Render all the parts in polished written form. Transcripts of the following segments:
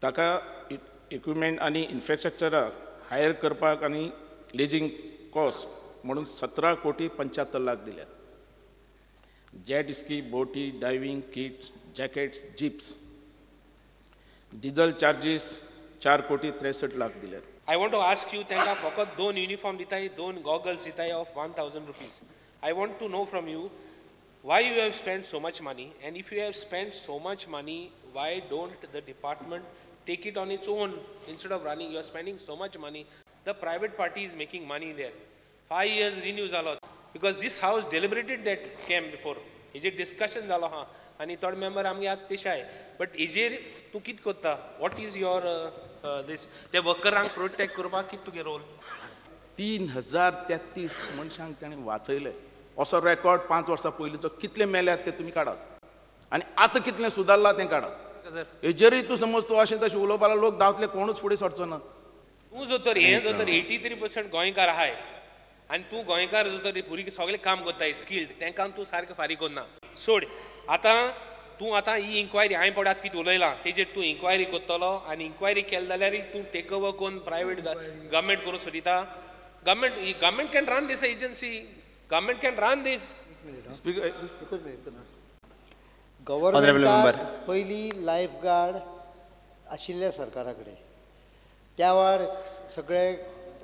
ताका इक्विपमेंट आनी इन्फ्रास्ट्रक्चराक हायर करपाक आनी लिजींग कॉस्ट म्हणून 17 कोटी 75 लाख दिल्यात. जेट स्की, बोटी, diving kits, jackets, jeeps, diesel charges 4 कोटी 63 लाख दिल्यात. I want to ask you, तांकां फकत दोन युनिफॉर्म दिताय, दोन गॉगल्स दिताय of ₹1000. I want to know from you why you have spent so much money, and if you have spent so much money, why don't the department take it on its own instead of running? You are spending so much money. The private party is making money there. 5 years renew जालो because this house deliberated that scam before. हेजेर discussion जालो आहा आनी थोडे member आमगे आतां तेशाय, but हेजेर तूं कितें करता? What is your this ते वर्करांक प्रोटेक्ट करपाक कितें तुगे रोल? 3033 मनशांक ताणें वाचयले असो रेकॉर्ड 5 वर्सां पयलींचो. कितले मेल्यात ते तुमी काडात आनी आतां कितलें सुदारलां तें काडात. सर. हेजेरूय तूं समज तूं अशें तशें उलोवपा लागलो, लोक धांवतले, कोणूच फुडें सरचो ना. तूं जर तर हें जर तर 83% गोंयकार आहाय आनी तूं गोंयकार जर तर भुरगीं सगळे काम करताय स्किल्ड, तांकां तूं सारकें फारीक करना. सोड, आतां तूं आतां ही इन्क्वायरी हांवें पळय आतां कितें उलयलां तेजेर तूं इन्क्वायरी करतलो आनी इन्क्वायरी केली जाल्यार तूं टेक ओवर करून प्रायवेट गव्हर्मेंट करूंक सोदिता. Government can run this agency. Government can run this. Speaker. गव्हर्मेंटाक पयलीं लायफ गार्ड आशिल्ले सरकारा कडेन. त्या वेळार सगळे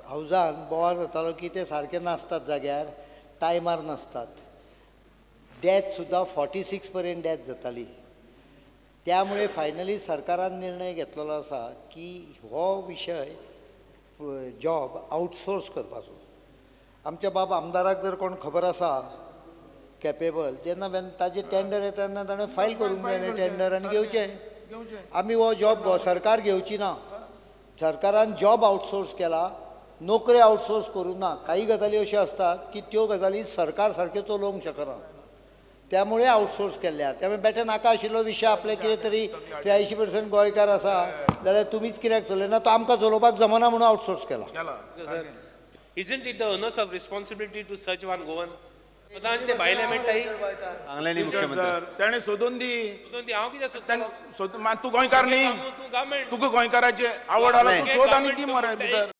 हावजान बोवाळ जातालो की ते सारके नासतात जाग्यार, टायमार नासतात. डेथ सुद्दां 46 पर्यंत डेथ जाताली. त्यामुळे फायनली सरकारान निर्णय घेतलेलो आसा की हो विशय, जॉब आउटसोर्स करपाचो. आमच्या बाब आमदाराक जर कोण खबर आसा कॅपेबल, जेन्ना ताजें टेंडर येता तेन्ना ताणें फायल करूंक जाय न्ही टेंडर आनी घेवचें. आमी हो जॉब सरकार घेवची ना. सरकारान जॉब आउटसोर्स केला, नोकरी आउटसोर्स करूंक ना. काही गजाली अश्यो आसतात की त्यो गजाली सरकार सारक्यो चलोवंक शकना, त्यामुळे आउटसोर्स केल्ले आहा. त्यामुळे बेठे नाका आशिल्लो विशय आपले कितें तरी 83% गोंयकार आसा जाल्यार तुमीच कित्याक चलयना? तो आमकां चलोवपाक जमना म्हणून आउटसोर्स केला. Sir, isn't it the onus of responsibility to search one Goan? स्वतान ते भायले मेळटाय. सांगलें न्ही मुख्यमंत्री. सर, तेणें सोदून दी. सोदून दी. हांव कितें सोदतलो? सोद. तूं गोंयकार न्ही? तूं गव्हर्मेंट. तुका गोंयकाराचे आवड आला, तूं सोद आनी दी मरे भितर.